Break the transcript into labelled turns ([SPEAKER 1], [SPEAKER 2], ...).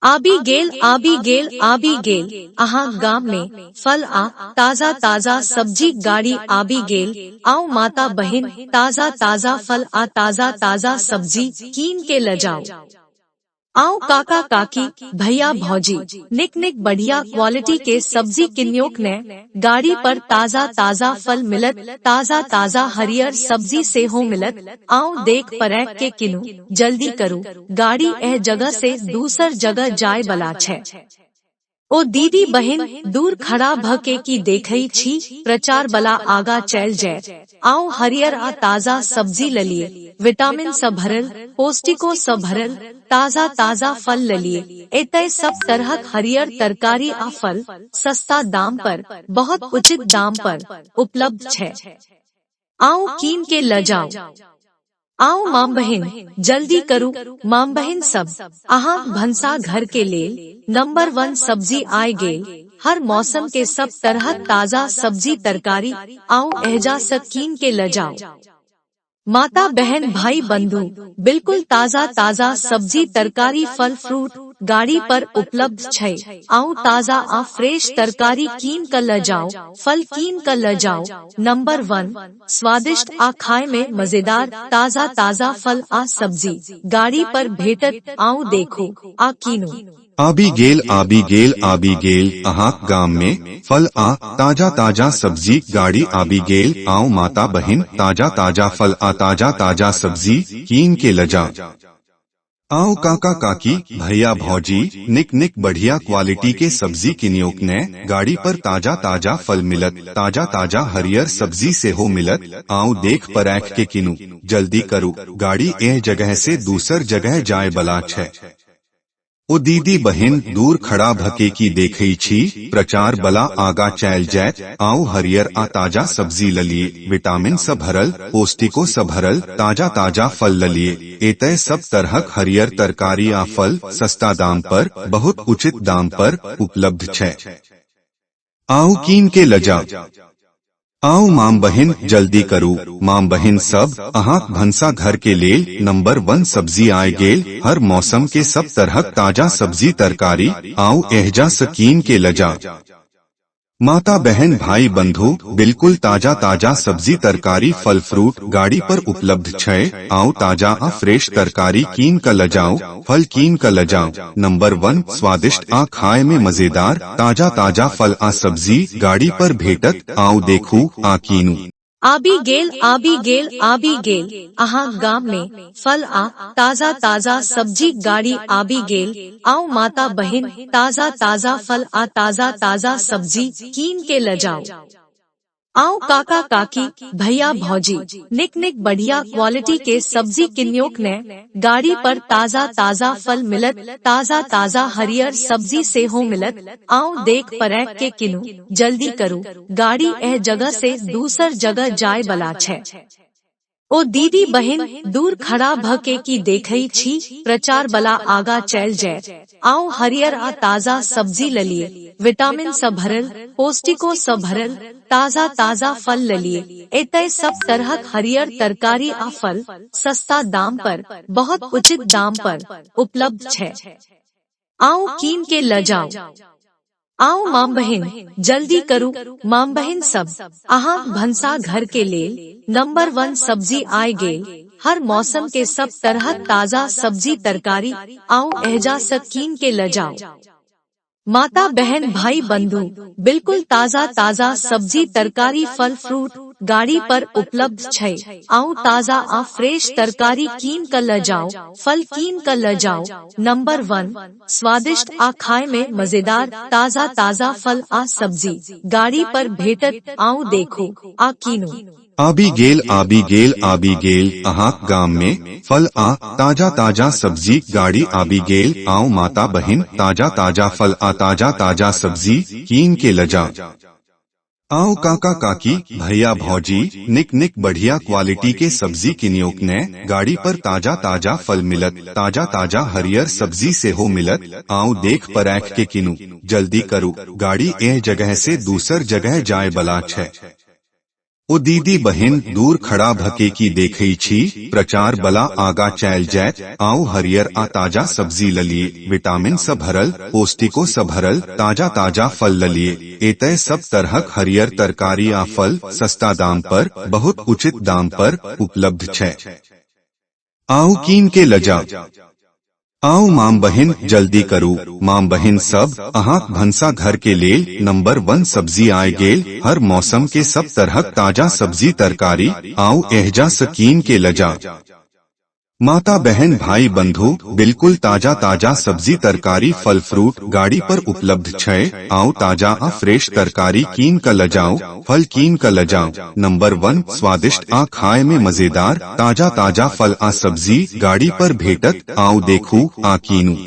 [SPEAKER 1] आबि गेल, आबि गेल, आबि गेल, अहाँ गाम में फल आ ताजा ताजा सब्जी गाड़ी आबि गेल। आओ माता बहिन, ताजा ताजा फल आ ताजा ताजा सब्जी कीन के ल जाओ। आओ काका काकी, भैया भौजी, निक निक बढ़िया क्वालिटी के सब्जी किन्योक ने, गाड़ी पर ताजा ताजा फल मिलत, ताजा ताजा हरियर सब्जी सेहो मिलत। आओ देख परख के किनु, जल्दी करू, गाड़ी एह जगह से दूसर जगह जाय बला छै। ओ दीदी बहिन, दूर खड़ा भ के की देखै छी? प्रचार बला आगा चैल जाय। आओ हरियर आ ताजा सब्जी ललिए, विटामिन स भरल, पौष्टिको स भरल, ताजा ताजा फल ललिए। एतय सब तरहक हरियर तरकारी आ फल सस्ता दाम पर, बहुत उचित दाम पर उपलब्ध छै। आओ कीन के ल जाओ। आओ माम बहिन, जल्दी करू, माम बहिन सब, अहाँ भनसा घर के लेल नंबर 1 सब्जी आय गेल। हर मौसम के सब तरहक ताजा सब्जी तरकारी, आओ एहजा स कीन के ल जाओ। माता बहन भाई बंधु, बिल्कुल ताजा ताजा सब्जी तरकारी फल फ्रूट गाड़ी पर उपलब्ध छै। आओ ताजा आ फ्रेश तरकारी कीन क ल जाओ, फल कीन क ल जाओ। नंबर 1 स्वादिष्ट आ खाय में मजेदार ताजा ताजा फल आ सब्जी गाड़ी पर भेटत। आओ देखू आ कीनू।
[SPEAKER 2] आबि गेल, आबि गेल, आबि गेल, अहाँक गाम में फल आ ताजा ताजा सब्जी गाड़ी आबि गेल। आओ माता बहिन, ताजा ताजा फल आ ताजा ताजा सब्जी कीन के ल जाओ। आओ काका काकी, भैया भौजी, निक निक बढ़िया क्वालिटी के सब्जी किनियोक ने, गाड़ी पर ताजा ताजा फल मिलत, ताजा ताजा हरियर सब्जी सेहो मिलत। आओ देख परख के किनु, जल्दी करू, गाड़ी एह जगह से दूसर जगह जाय बला छै। ओ दीदी बहिन, दूर खड़ा भके की देखै छी? प्रचार बला आगा चैल जायत। आओ हरियर आ ताजा सब्जी ललिए, विटामिन स भरल, पौष्टिको स भरल, ताजा ताजा फल ललिए। एतय सब तरहक हरियर तरकारी आ फल सस्ता दाम पर, बहुत उचित दाम पर उपलब्ध छै। आओ कीन के ल जाओ। आओ माम बहिन, जल्दी करू, माम बहिन सब, अहाँक भनसा घर के लेल नंबर 1 सब्जी आय गेल। हर मौसम के सब तरहक ताजा सब्जी तरकारी, आओ एहजा स कीन के ल जाओ। माता बहन भाई बंधु, बिल्कुल ताजा ताजा सब्जी तरकारी फल फ्रूट गाड़ी पर उपलब्ध छै। आओ ताजा आ फ्रेश तरकारी कीन क ल जाओ, फल कीन क ल जाओ। नंबर 1 स्वादिष्ट आ खाय में मजेदार ताजा ताजा फल आ सब्जी गाड़ी पर भेटत। आओ देखू आ कीनू।
[SPEAKER 1] आबि गेल, आबि गेल, आबि गेल, अहाँ गाम में फल आ ताजा ताजा सब्जी गाड़ी आबि गेल। आओ माता बहिन, ताजा ताजा फल आ ताजा ताजा सब्जी कीन के ल जाओ। आओ काका काकी, भैया भौजी, निक निक बढ़िया क्वालिटी के सब्जी किन्योक ने, गाड़ी पर ताजा ताजा फल मिलत, ताजा ताजा हरियर सब्जी सेहो मिलत। आओ देख परख के किनु, जल्दी करू, गाड़ी एह जगह से दूसर जगह जाय बला छै। ओ दीदी बहिन, दूर खड़ा भ के की देखै छी? प्रचार बला आगा चैल जाय। आओ हरियर आ ताजा सब्जी ललिए, विटामिन स भरल, पौष्टिको स भरल, ताजा ताजा फल ललिए। एतय सब तरहक हरियर तरकारी आ फल सस्ता दाम पर, बहुत उचित दाम पर उपलब्ध छै। आओ कीन के ल जाओ। आओ माम बहिन, जल्दी करू, माम बहिन सब, अहाँ भनसा घर के लेल नंबर 1 सब्जी आय गेल। हर मौसम के सब तरहक ताजा सब्जी तरकारी, आओ एहजा स कीन के ल जाओ। माता बहन भाई बंधु, बिल्कुल ताजा ताजा सब्जी तरकारी फल फ्रूट गाड़ी पर उपलब्ध छै। आओ ताजा आ फ्रेश तरकारी कीन क ल जाओ, फल कीन क ल जाओ। नंबर 1 स्वादिष्ट आ खाय में मजेदार ताजा ताजा फल आ सब्जी गाड़ी पर भेटत। आओ देखू आ कीनू।
[SPEAKER 2] आबि गेल, आबि गेल, आबि गेल, अहाँक गाम में फल आ ताजा ताजा सब्जी गाड़ी आबि गेल। आओ माता बहिन, ताजा ताजा फल आ ताजा ताजा सब्जी कीन के ल जाओ। आओ काका काकी, भैया भौजी, निक निक बढ़िया क्वालिटी के सब्जी किनियोक ने, गाड़ी पर ताजा ताजा फल मिलत, ताजा ताजा हरियर सब्जी सेहो मिलत। आओ देख परख के किनु, जल्दी करू, गाड़ी एह जगह से दूसर जगह जाय बला छै। ओ दीदी बहिन दूर खड़ा भके की देखै छी, प्रचार बला आगा चैल जायत। आउ हरियर आ ताजा सब्जी ललिए, विटामिन स भरल, पौष्टिको स भरल, ताजा ताजा फल ललिए। एतय सब तरहक हरियर तरकारी आ फल सस्ता दाम पर, बहुत उचित दाम पर उपलब्ध छै। आउ कीन के लजाउ। आउ माम बहिन, जल्दी करू। माम बहिन सब, अहाँक भनसा घर के लेल नंबर 1 सब्जी आय गेल। हर मौसम के सब तरहक ताजा सब्जी तरकारी, आउ एहजा स कीन के लजाउ। माता बहन भाई बंधु, बिल्कुल ताजा ताजा सब्जी तरकारी फल फ्रूट गाड़ी पर उपलब्ध छै। आउ ताजा आ फ्रेश तरकारी कीन क लजाओ, फल कीन क लजाओ। नंबर 1 स्वादिष्ट आ खाय में मजेदार ताजा ताजा फल आ सब्जी गाड़ी पर भेटत। आउ देखू आ कीनू।